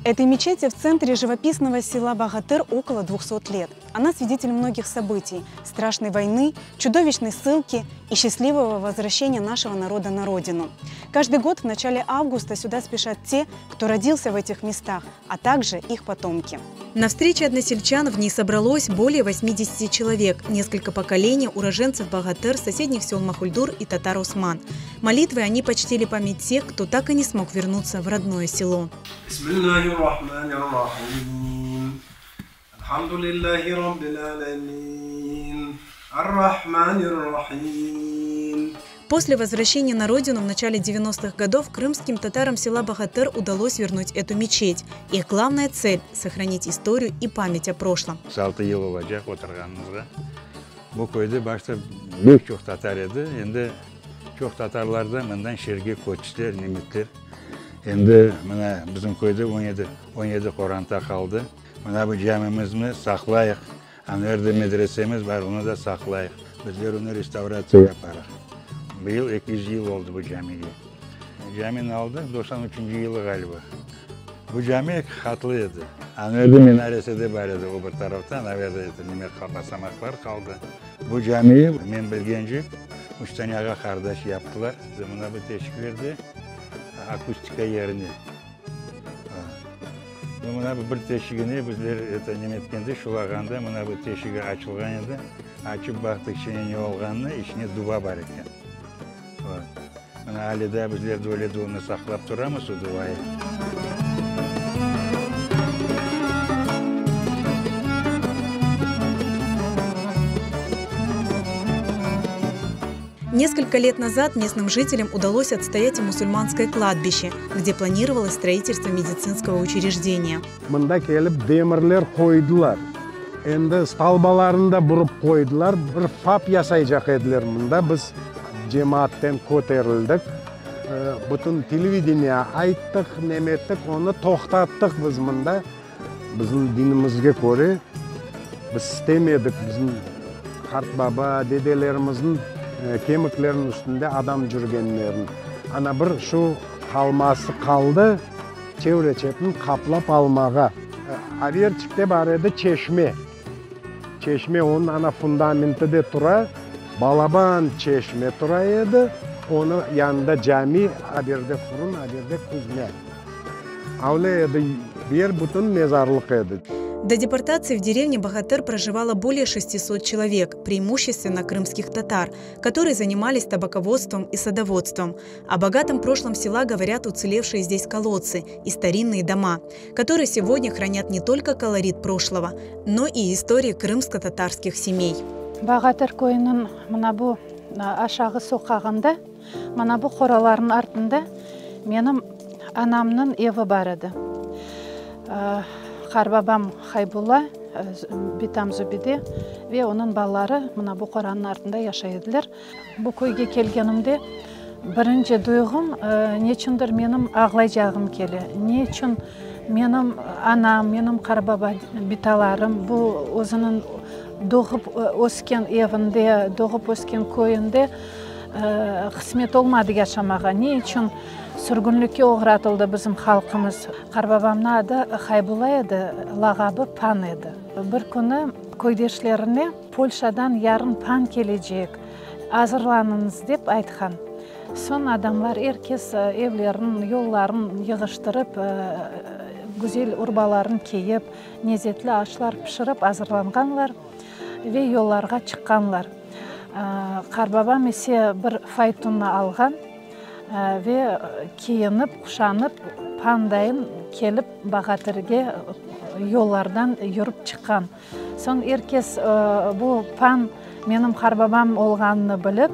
Этой мечети в центре живописного села Багатыр около 200 лет. Она свидетель многих событий – страшной войны, чудовищной ссылки и счастливого возвращения нашего народа на родину. Каждый год в начале августа сюда спешат те, кто родился в этих местах, а также их потомки. На встрече односельчан в ней собралось более 80 человек, несколько поколений уроженцев Багатыр, соседних сел Махульдур и Татар-Осман. Молитвой они почтили память тех, кто так и не смог вернуться в родное село. После возвращения на родину в начале 90-х годов крымским татарам села Багатыр удалось вернуть эту мечеть. Их главная цель – сохранить историю и память о прошлом. 6 yıl olacaq oturğanımızğa. Bu köyde başta pek çoq tatar edi. Endi çoq tatarlar da mından şeerge köçtiler, nemetler. Endi mına bizim köyde on yedi, 17 qoranta qaldı. Mına bu camimizni saqlayıq. Ana yerde medresemiz bar, onı da saqlayıq. Bizler onı restavratsiya yaparıq. Bıyıl 200 yıl oldı bu camige. Camini aldıq 93-nci yılı ğaliba. Bu cami eki qatlı edi. Ana yerde minaresi de bar edi o bir tarafta, ana yerde neme basamaqlar qaldı. Bu camiyi, men bilgence, üç tane ağa-qardaş yaptılar. Mına bu teşiklerde akustika yerine. Mına bu bir teşigine bizler eto neme etkende, şulağanda mına bu teşigi açılğan edi. Açıp baqtıq içine ne olğanını, içine duva bar eken. Mına ale daa bizler öyle de onı saqlap turamız, o duvayı. Несколько лет назад местным жителям удалось отстоять и мусульманское кладбище, где планировалось строительство медицинского учреждения. Mında kelip demirler qoydılar. Endi stolbalarını da burıp qoydılar. Bir FAP yasaycaq ediler mında. Biz cemaatten köterildik. Bütün televideniye ayttıq, nemettik, onı toqtattıq biz mında. Bizim dinimizge köre biz istemedik bizim qartbaba, dedelerimizniñ kemikleriniñ üstünde adam cürgenlerin. Ana bir şu qalması qaldı, çevre-çetni qaplap almağa. Averçikte bar edi çeşme. Çeşme, onıñ ana fundamenti de tura, balaban çeşme tura edi, onıñ yanında cami, aberde furun, aberde küzme. Öyle edi, yer bütün mezarlıq edi. До депортации в деревне Багатыр проживало более 600 человек, преимущественно крымских татар, которые занимались табаководством и садоводством. О богатом прошлом села говорят уцелевшие здесь колодцы и старинные дома, которые сегодня хранят не только колорит прошлого, но и истории крымско-татарских семей. Bağatır köyüniñ mına bu aşağı soqağında, mına bu qoralarnıñ artında menim anamnıñ evi bar edi. Qartbabam Haybulla, bitam Zubide ve onıñ balaları mına bu qoranıñ artında yaşay ediler. Bu köyge kelgenimde birinci duyğum, neçündir menim ağlaycağım kele. Ne içün menim anam, menim qartbaba, bitalarım bu özüniñ doğıp ösken evinde, doğıp ösken köyünde qısmet olmadı yaşamağa? Ne içün sürgünlikke oğratıldı bizim halqımız? Qartbabamnıñ adı Haybulla edi, lağabı Pan edi. Bir künü köydeşlerine Polşadan yarın pan kelecek, azırlanıñız dep aytqan. Soñ adamlar er kes evlerin, yolların yığıştırıp, güzel urbaların kiyip, lezetli aşlar pişirip azırlanğanlar ve yollarğa çıqqanlar. Qartbabam ise bir faytonnı alğan ve kiyinip, quşanıp, pandayın kelip Bağatırge yollardan yürip çıqqan. Soñ er kes bu pan menim qartbabam olğanını bilip,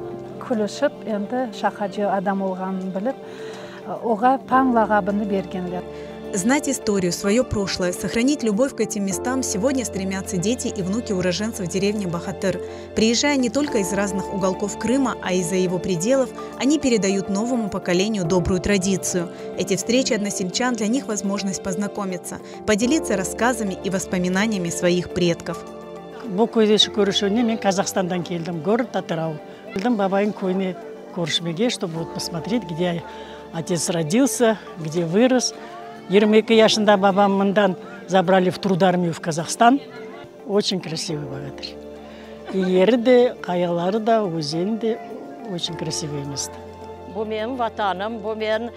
külüşip, endi şaqacı adam olğanını bilip, oğa pan lağabını bergenler. Знать историю, свое прошлое, сохранить любовь к этим местам сегодня стремятся дети и внуки уроженцев деревни Бахатыр. Приезжая не только из разных уголков Крыма, а и за его пределов, они передают новому поколению добрую традицию. Эти встречи односельчан для них возможность познакомиться, поделиться рассказами и воспоминаниями своих предков. Bu köyde körüşüvine men Qazahstandan keldim, город Атырау. Keldim babayım köyüne körüşmege, чтобы вот посмотреть, где отец родился, где вырос. 22 yaşında babam mından zabrali v трудармию в Казахстан. Очень красивый Багатырь. Yeri de, qayaları da, özeni de очень красивое место. Bu menim Vatanım, bu menim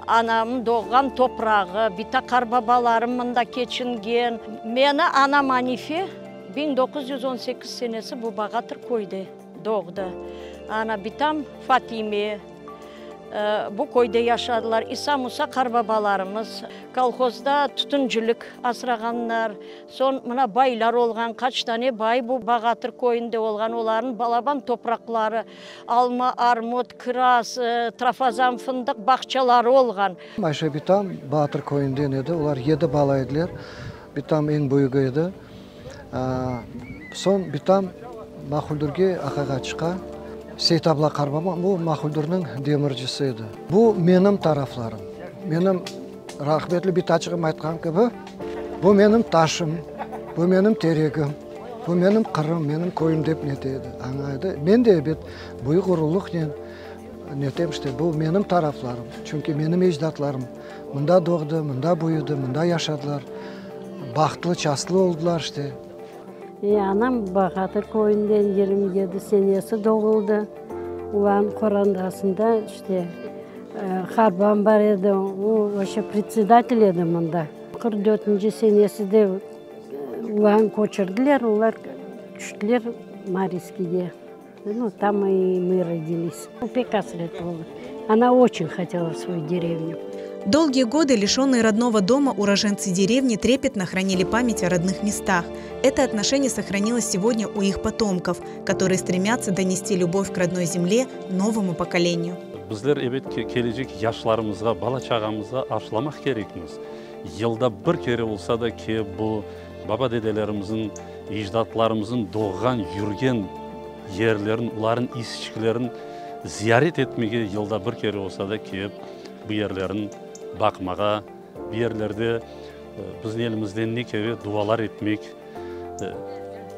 anam doğğan toprağı, bita-qartbabalarım mında keçingen. Meni anam Anife 1918 senesi bu Bağatır köyde doğdı. Ana bitam Fatime bu köyde yaşadılar. İsa Musa qartbabalarımız kolhozda tütüncilik asrağanlar. Soñ mına baylar olğan, qaç tane bay bu Bağatır köyünde olğan, olarnıñ balaban topraqları, alma, armut, kiraz, trafazan fındıq bağçaları olğan. Ayşe bitam Bağatır köyünden edi, olar yedi bala ediler, bitam eñ büyügi edi. Soñ bitam Mahuldürge aqayğa çıqa. Seytabla qartbabam, bu Mahuldürniñ demircisi edi. Bu menim taraflarım. Menim rahmetli bitaçığım aytqan kibi, bu menim taşım, bu menim teregim, bu menim Qırım, menim köyüm dep nete edi, aña edi. Men de ebet büyük ğururlıqnen netem, işte, bu menim taraflarım, çünki menim ecdatlarım mında doğdı, mında büyüdi, mında yaşadılar, bahtlı, çastlı oldılar, işte. Anam Bağatır köyünden 27 senesi doğuldı. Olarnıñ qorantasında işte qartbabam bar edi, o вообще председатель edi mında. 44 senesi de olarnı köçürdiler, olar tüştiler Mariskige. Ну, там и мы родились. Pek asret oldı. Она очень хотела в свою деревню. Долгие годы лишенные родного дома уроженцы деревни трепетно хранили память о родных местах. Это отношение сохранилось сегодня у их потомков, которые стремятся донести любовь к родной земле новому поколению. Bizler ebet kelecek yaşlarımızğa, bala çağamızğa aşılamaq kerekmiz. Yılda bir kere olsa da ki bu baba dedelerimizniñ, ecdatlarımıznıñ doğğan, yürgen yerlerin, olarnıñ izçiklerin ziyaret etmege yılda bir kere olsa da kelip bu yerlerin baqmağa, bu yerlerde bizim elimizden ne kele dualar etmek,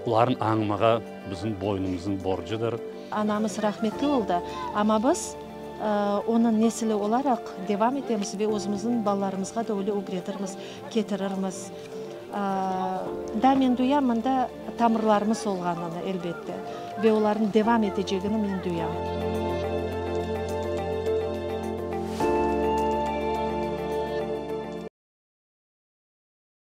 olarnı añmağa bizim boynumıznıñ borcudır. Anamız rahmetli oldı, amma biz onıñ nesili olaraq devam etemiz ve özümizniñ balalarımızğa da öyle ögretirmiz, ketirirmiz. Da men duyam mında tamırlarımız olğanını elbette ve olarnıñ devam etecegini men duyam.